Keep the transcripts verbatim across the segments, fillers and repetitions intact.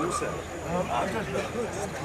لا إله إلا الله. لا إله إلا الله. لا إله إلا الله. لا إله إلا الله. لا إله إلا الله. لا إله إلا الله. لا إله إلا الله.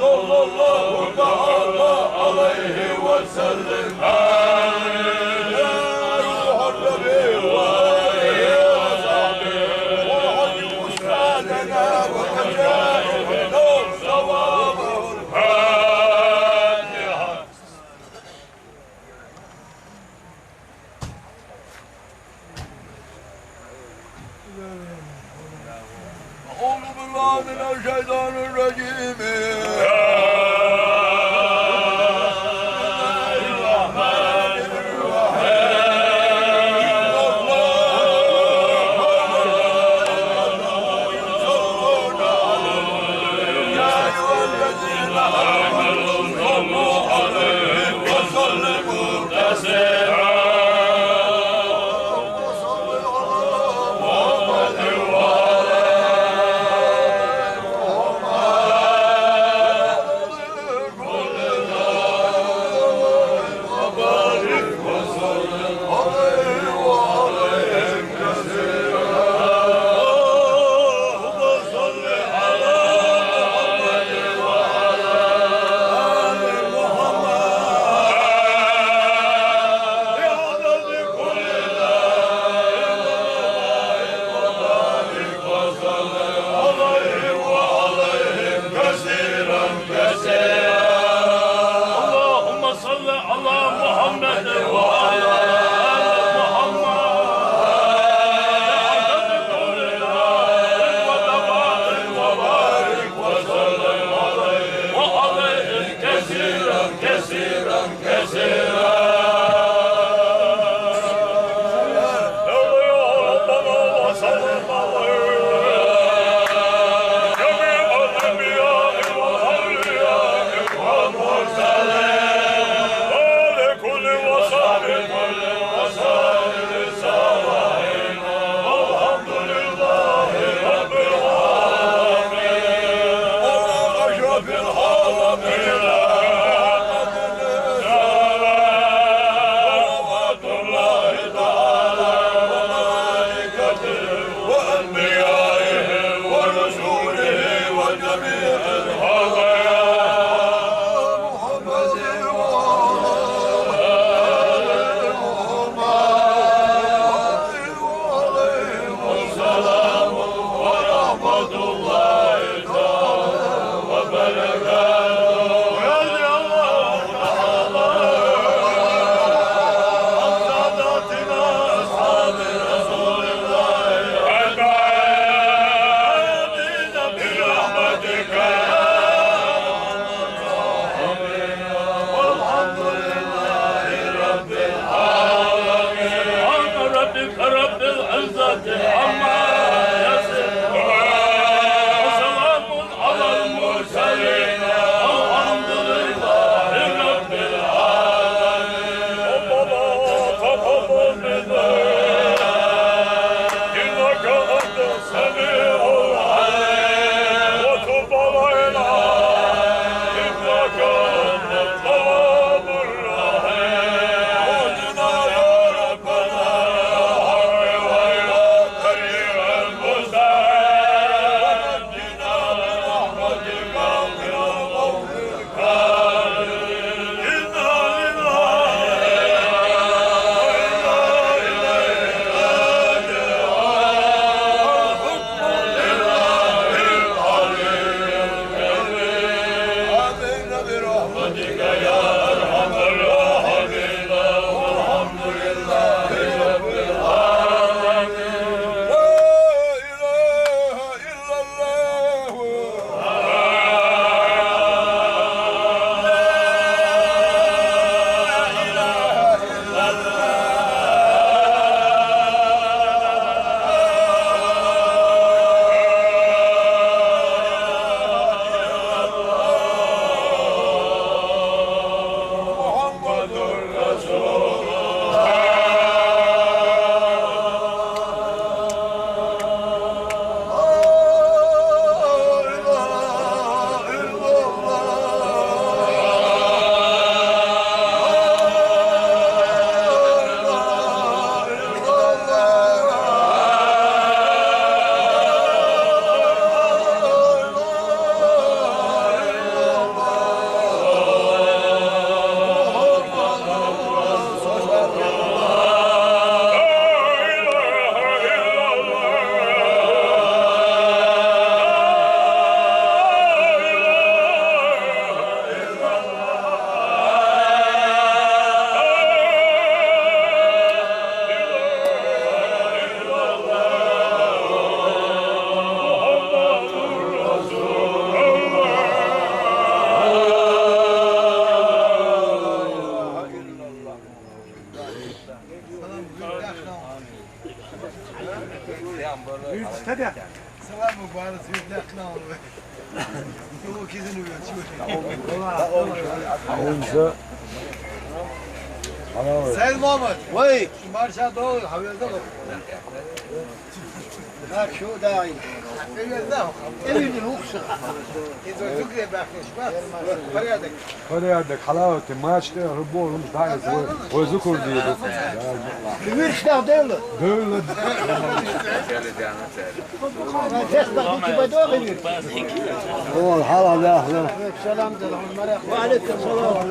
صلى الله تعالى عليه وسلم. آمين. يا أيها النبي وآله وصحبه وعلم أستاذنا ومشايخنا ثوابه. الفاتحة. أعوذ بالله من الشيطان الرجيم. اللهم صل على محمد وعلى آل محمد. وبارك وسلم عليه وعليهم كثيرا، كثيرا، كثيرا. يا ربنا وسلم على جميع الأنبياء والأولياء والمرسلين، وعلى كل وصحبه كل وسائر السامعين. والحمد لله رب العالمين. وعلى أشرف العالمين. صلوات الله تعالى وملائكته وأنبيائه ورسله وجميع الخلق. محمد وعلى آل محمد. وعليهم السلام ورحمة الله تعالى وبركاته. رضي الله تعالى عن ساداتنا أصحاب رسول الله أجمعين. برحمتك يا أرحم Саид Мамад. Вай. Марша дол, хавеза дол. Ха, шу дай. Эвиза. Эвиза лукса. Изо зугре бахнеш, ба. Порядок. Порядок, халавати, мачта, рубо, рум, дай, вай, вай, зукур ди. Вирш да дел. Дел. Тес да ки ба догы вирш. О, хала, да, да. Салам, салам, марак. Ва алейкум салам.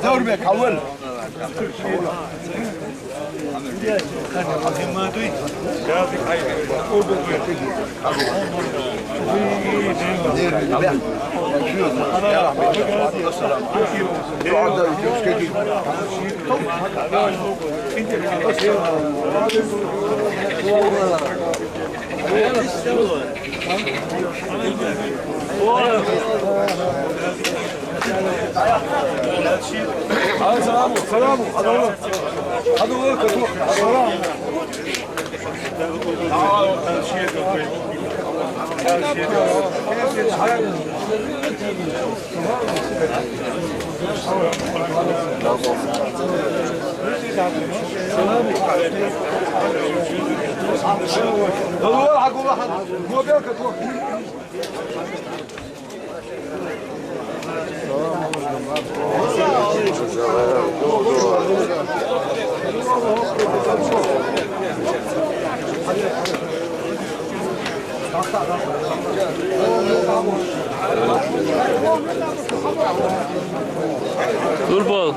Заур бек, аввал. Ай, саламу, саламу, адалла. Адалла кату, салам. Адалла хакула хан, мобил кату. Dur bol.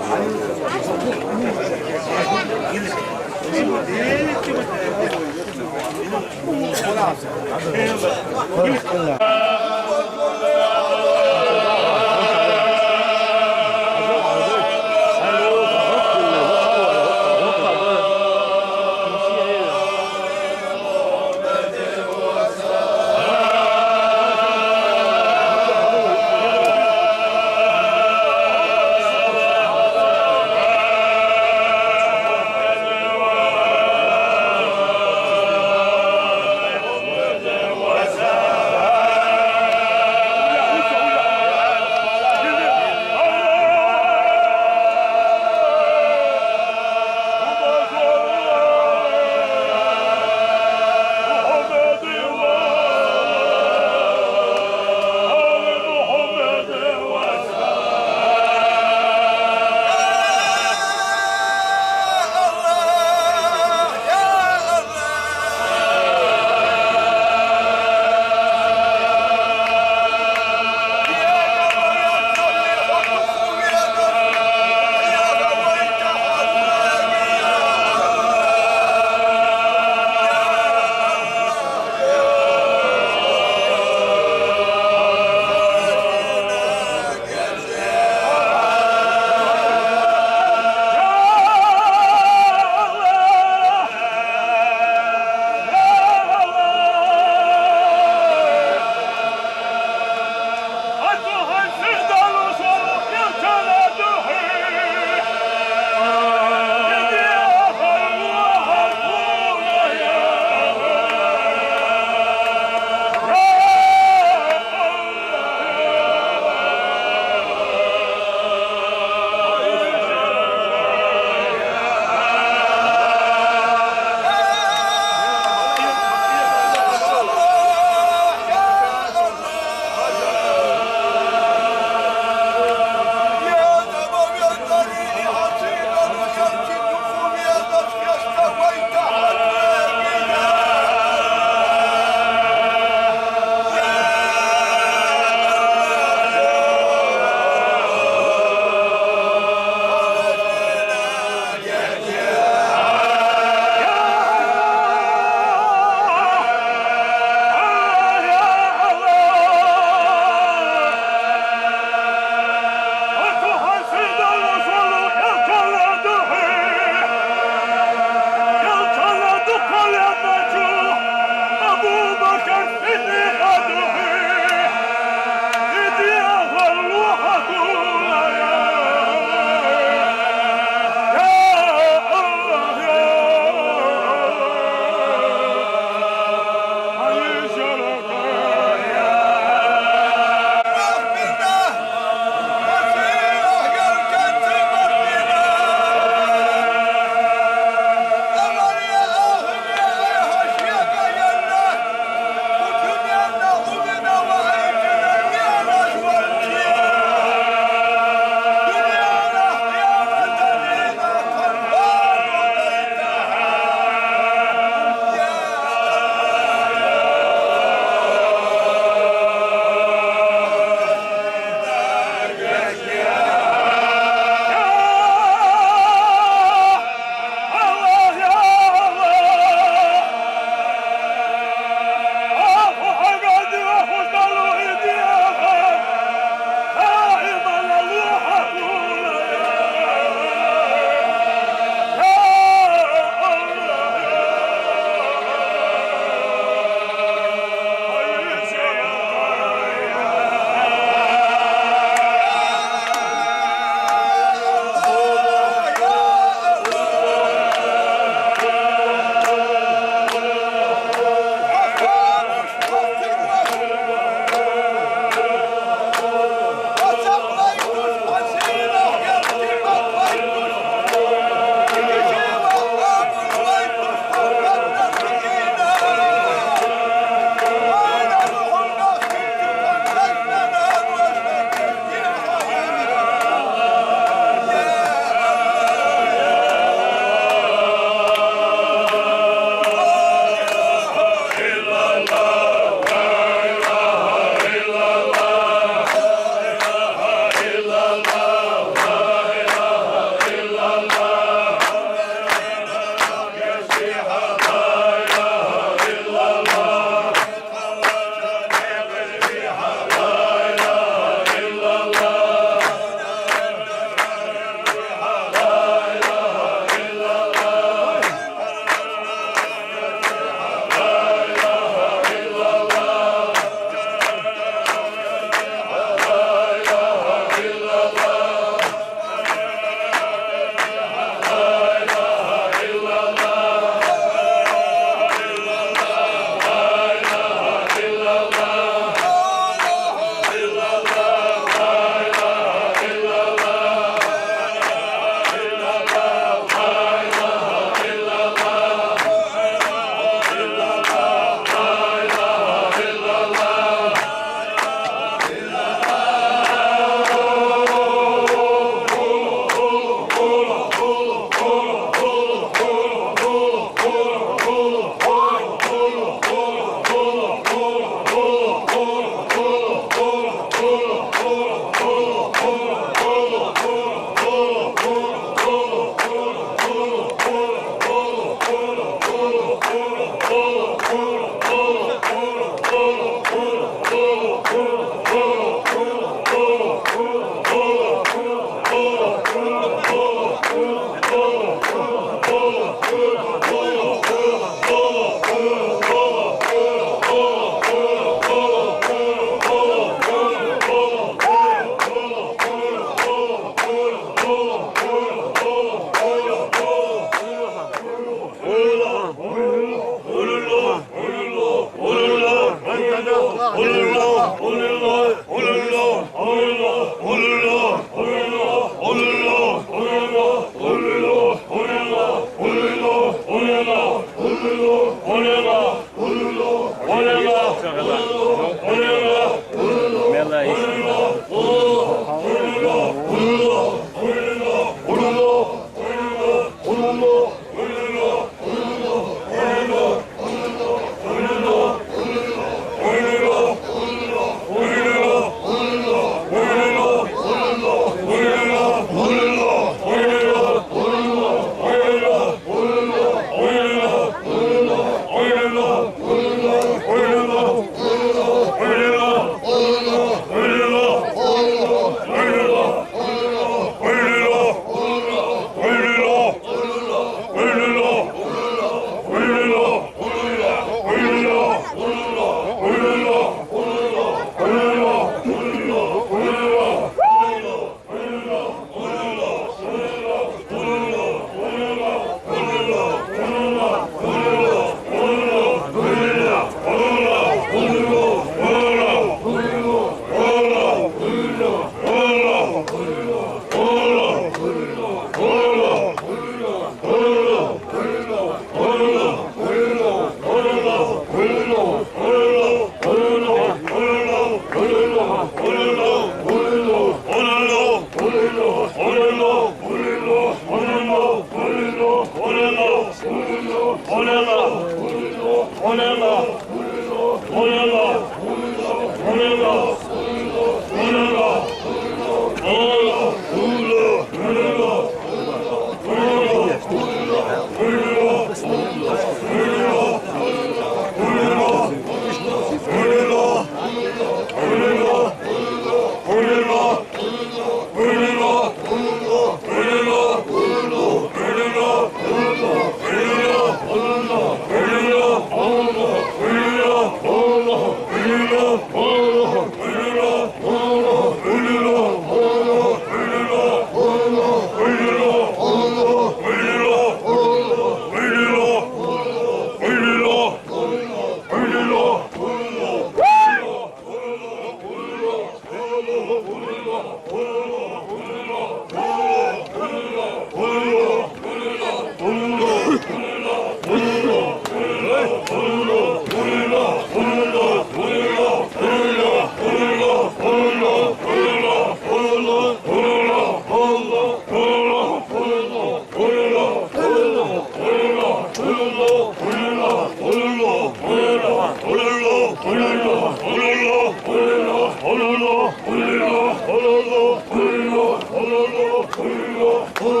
Tamam.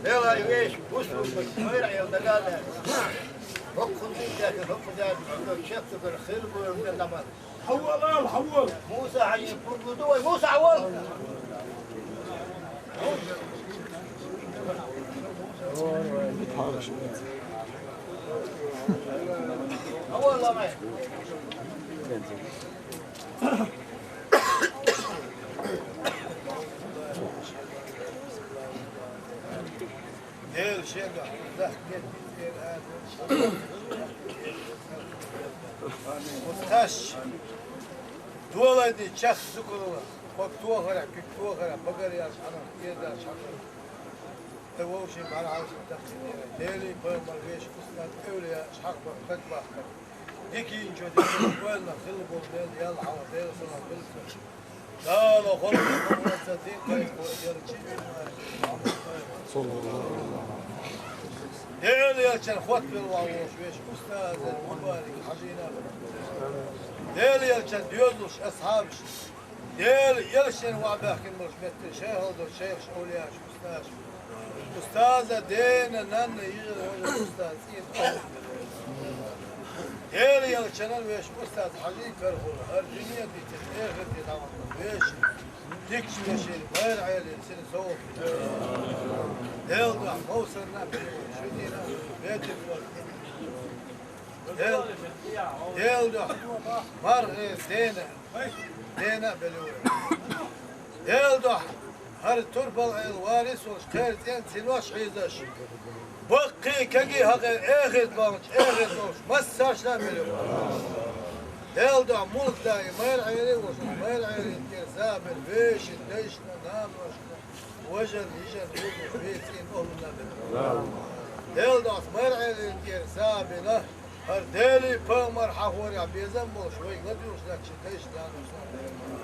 Bela i veš, uslušno, mera el dagada. Hokku dikkat, hokku dikkat, hokku dikkat, hokku dikkat. Musa Hajji, Musa Awal. Awal la mai. Дела шега, захкет, усташ, долайди чах зукрула, хок тохара, кик тохара, багар яш хана, кирдаш хана. Э, вовши бар алш тахсин. Дели пайгамбар веш устан эвлия шахбар хак бахкар. Дикин чо дикин, вэлна хил бол дел, ял хава дел, салам дел. Дала хол, хол, сати, кай, кой, ял, чи. Дел, ял, чан, хот, бел, ва, вош, веш, устаз, мубарик, хажина. Дел, ял, чан, дёзлуш, асхабш. Дел, ял, чан, ва, бахкин, мош, метте, шайх, олдо, шайх, шаулияш, усташ. Устаза дена, нанна, йижа, вожа, устаз, цӀен. Дела ялчанан веш устаз Хьажи кархула, гьар дуьнен дитина, эхирте дӀавахана веш. Дикача вешин, майра Ӏелин, сина совгӀат. Дела дуьхьа, ховсарна, шуьдина, бетик вар. Дела, Дела дуьхьа, маргӀе, дена. Дена а белура. Дела дуьхьа, хӀара турпал Ӏела варис волуш, кхерцӀен цинош хьийзаш. Баккхий кагий хьакъе эхирт бахча, эхирт болуш, массаршна а белура. Дела дуьхьа, мулк даи, майра Ӏели волуш, майра Ӏели тӀера забир, вешин, дайшна, намношна, важар, йижар, югуш, вецин, охлуна белура. Дела дуьхьа, майра Ӏели тӀера забина, хӀара Дели пайхамар хьахорехь безам болуш, вайга ладуьйгӀуш дагчи дайшна, намношна а белура.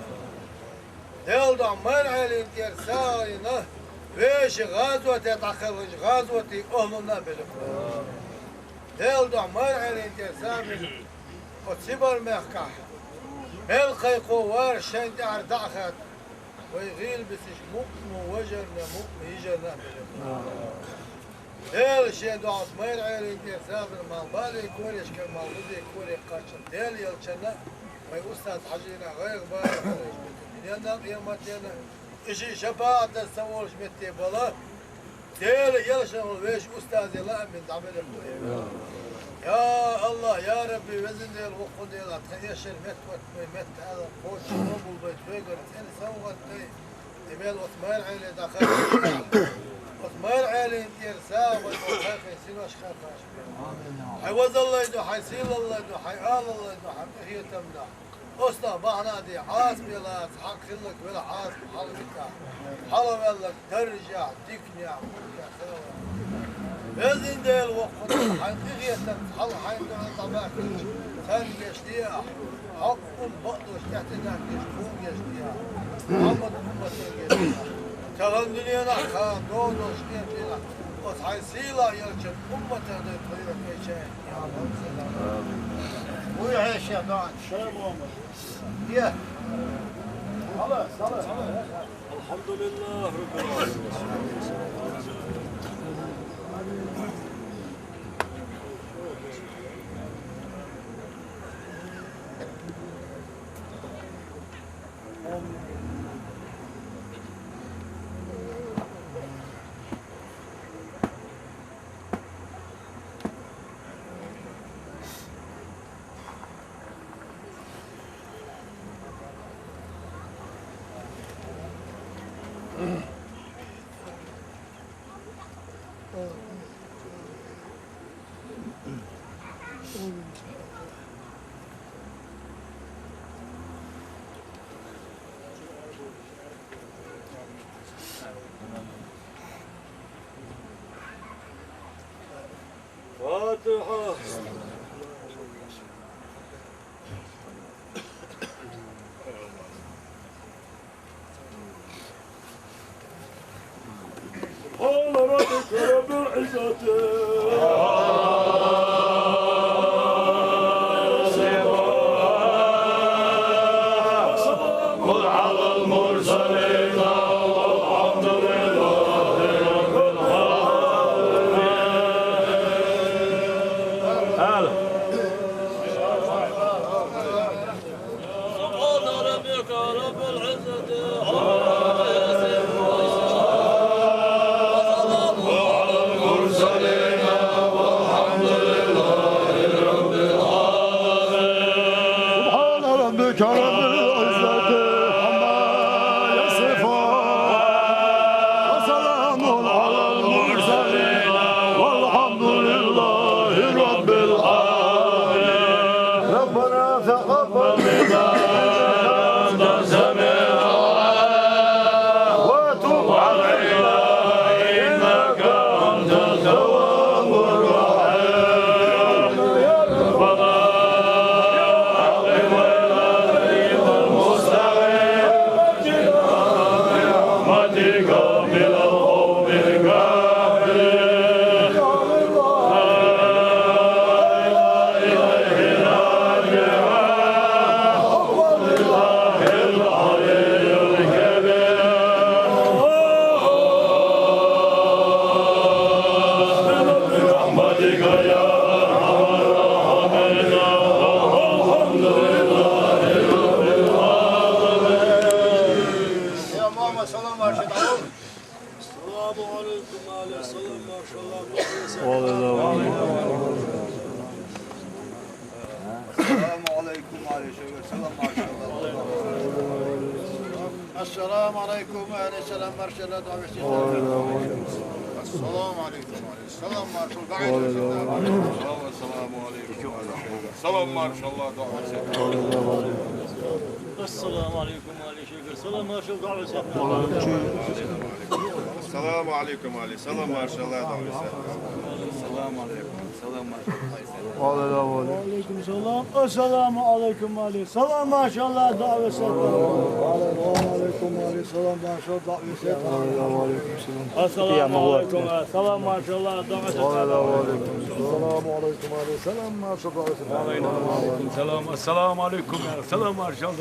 Дела дуьхьа, майра Ӏелин тӀера сагӀина, веши гӀазоте дӀакхелхинчу гӀазотийн охлунна а белира. Дела дуьхьа, майра Ӏелин тӀера сагӀина, оцу Сибар мехкахь, мел кхайкхо вара шайн тӀаьхьара дӀа а хадда, вай гӀийла бисичу мукъ а, важарна, мукъ а, йижарна а белира. Дела шен дуьхьа, майра Ӏелин тӀера сагӀина, мал бале кореш кара, мал луде коре кхаччалц. Дела ялчанна, вай устаз Хьажина гӀайгӀа бара, дуьненна а, къематденна а, и ши шапаӀатан ца волуш метте бала, Дела ялшна волу вешан устазе лаам бина дӀабелира вай. Я АллахӀ, я Рабби, везан Дела, воккхун Дела, тхан эшар меттахӀотта вай метта аьлла, кхочуш къобал бай, тхоьгара цӀена совгӀат дай. И мел оцу майра Ӏеле дӀахаьхкина. Оцу майра Ӏелин тӀера сагӀа вай, оцу хьайкхин синош хархаш. Хьайн вазаллай ду, хьайн сийлаллай ду, хьайн алаллай ду, хьайн къинхетам ду. Оцу бахьана а де, Ӏазап елаца, хьакъ хилларг вела Ӏазап хьалавита. Хьалаваьлларг даржехь, диканехь, мулкехь хила ваьлла. Везан Дела, воккхун Дела, хьайн къинхетамца хьалха хьайн дуьхьал дӀабаьхкича, царна гечде ахь. Хьо хӀума бакъдолуш тӀаьхьа тӀе даккхийча, тхуна гечде ахь. Мухьаммадан умматана гечде ахь. Тахана дуьненахь, кхана догӀу долуш къематдийнахь, оцу хьайн сийлахь йолчун умматах дай тхо йоьхкийча. Вуй хьеший, доӀанча. Шайх Мухьаммад. Е. Хьала, хьала. الحمد لله رب العالمين. فاتحة. سبحان ربك رب العزة. وسلام على المرسلين والحمد لله رب العالمين. سبحان ربك رب العزة عما يصفون. وسلام على المرسلين والحمد لله رب العالمين. سبحان ربك رب العزة عما يصفون. وسلام على المرسلين والحمد لله رب العالمين. ربنا تقبل منا إنك أنت السميع العليم وتب علينا إنك أنت التواب الرحيم. ربنا أقم لنا الطريق المستقيم ونجنا برحمتك من القوم الكافرين. السلام عليكم علي سلام مارشال الله. السلام عليكم علي شيخ سلام مارشال الله. السلام عليكم علي سلام مارشال الله. السلام عليكم علي سلام مارشال الله. السلام عليكم علي شيخ سلام مارشال الله. السلام عليكم علي شيخ سلام مارشال الله. السلام عليكم علي سلام مارشال الله. السلام عليكم سلام مارشال الله. وعليكم السلام. السلام عليكم علي سلام مارشال الله. السلام عليكم علي سلام مارشال الله. السلام عليكم سلام مارشال الله. السلام عليكم علي سلام مارشال الله. السلام عليكم سلام مارشال الله. السلام عليكم سلام مارشال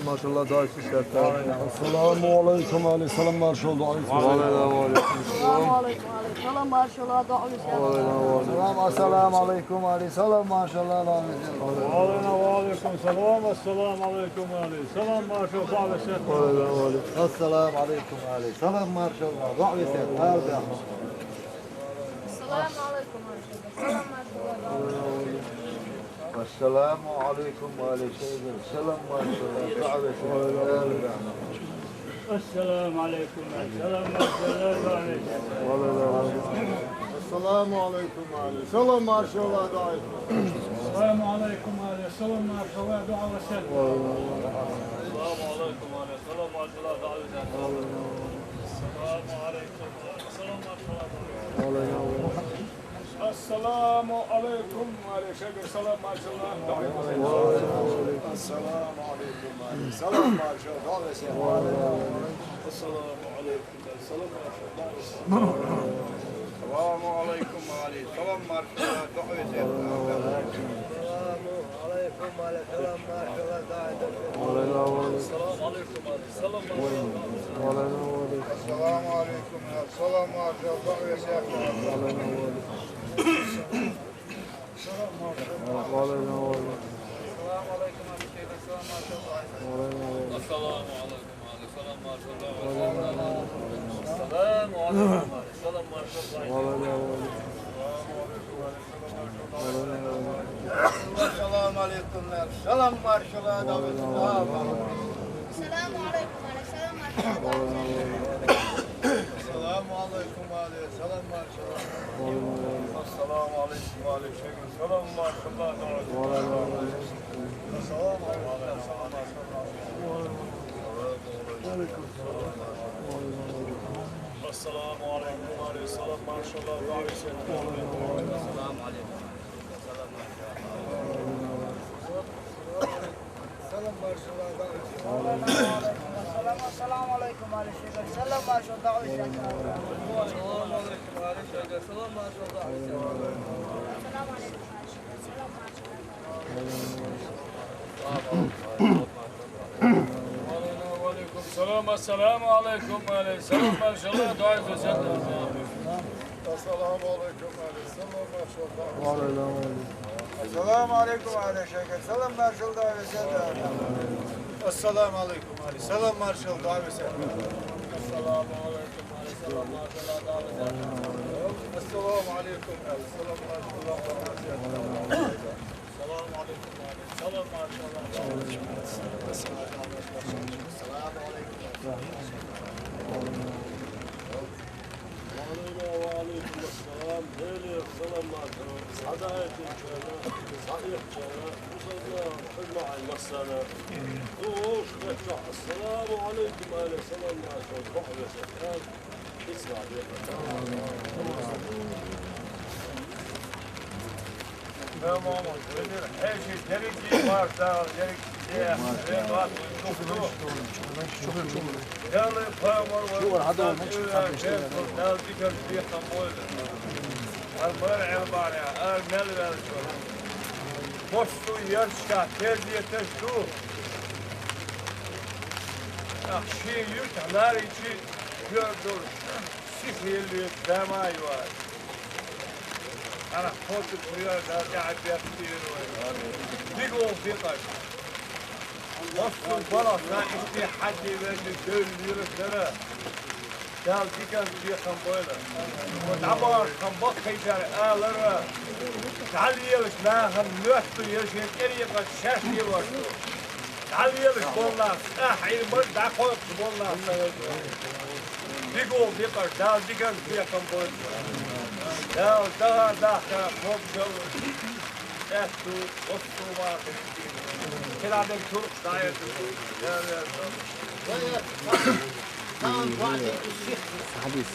الله. السلام عليكم علي سلام مارشال الله. السلام عليكم علي سلام مارشال الله. السلام، السلام عليكم علي سلام مارشال الله. وعلينا وعليكم السلام. السلام عليكم علي سلام مارشال الله. السلام عليكم علي سلام مارشال الله. السلام عليكم علي سلام مارشال الله. السلام عليكم علي شيخ سلام مارشال الله. السلام عليكم علي سلام مارشال الله. السلام عليكم علي سلام مارشال الله. السلام عليكم علي سلام مارشال الله. السلام عليكم علي سلام مارشال الله. السلام عليكم علي سلام مارشال الله. السلام عليكم علي شيخ سلام مارشال الله. السلام عليكم علي سلام مارشال الله. السلام عليكم سلام مارشال الله. السلام عليكم علي سلام مارشال الله. السلام عليكم علي سلام مارشال الله. السلام عليكم علي سلام مارشال الله. السلام عليكم علي سلام مارشال الله. السلام عليكم علي شيخ سلام مارشال الله. السلام عليكم علي سلام مارشال الله. السلام عليكم علي سلام مارشال الله. السلام عليكم علي سلام مارشال الله. السلام عليكم علي سلام مارشال الله. السلام عليكم علي السلام عليكم وعليكم السلام ورحمة الله وبركاته. السلام عليكم وعليكم السلام ورحمة الله وبركاته. السلام عليكم. السلام عليكم. السلام عليكم. السلام عليكم. وعليكم السلام. السلام عليكم. وعليكم السلام. ما شاء الله. دعاء السلام عليكم. وعليكم السلام. السلام عليكم على شيخ. السلام مارشال دعوة. السلام عليكم على السلام مارشال دعوة. السلام عليكم على السلام مارشال دعوة. السلام عليكم على السلام مارشال دعوة. السلام عليكم على السلام مارشال دعوة. السلام عليكم. وعلينا وعليكم السلام. Леле, салам алейкум. Садаетин чана, саихчана, усадна, хужмаъай масана. Душ кача. Ассаламу алейкум, алейкум салам алейкум. Бахвеса. Ислам. Tamam, Ömür, her şey gerektiği var, sağ ol, gerektiği şey. Ben bak, çok, çok. Yağlı paramor var. Şu var, hadi oğlum, şu kardeşler. Al bir kere bir yakan boylu. Al, bana el var ya, al, mel ver şu. Boş su, yer çıkar, terbiyete su. Ya, şey, yük, nar içi, gör dur. Sihirli, damay var. Ана хоза куяр Дала тӀаьхьа бехке йойла вай. Дика вовза декъаш. Массо а балхана иштта хьаьдде веза девлла лелаш дара. Дала диканца бекхам бойла. Ва дӀабахархам баккхийдара алара. ДӀалелаш нахана моьтту еза шен тӀерекъаш шаьш лелаш ду. ДӀалелаш болнах, ахь Ӏилмаш дӀакхойкхуш болнах ца веза. Дика вовза декъаш, Дала диканца бекхам бойла. Дала дагӀа дахка хобжал, аьтту, оццу вахи. Килабен туркх дӀаерта. Хьадис.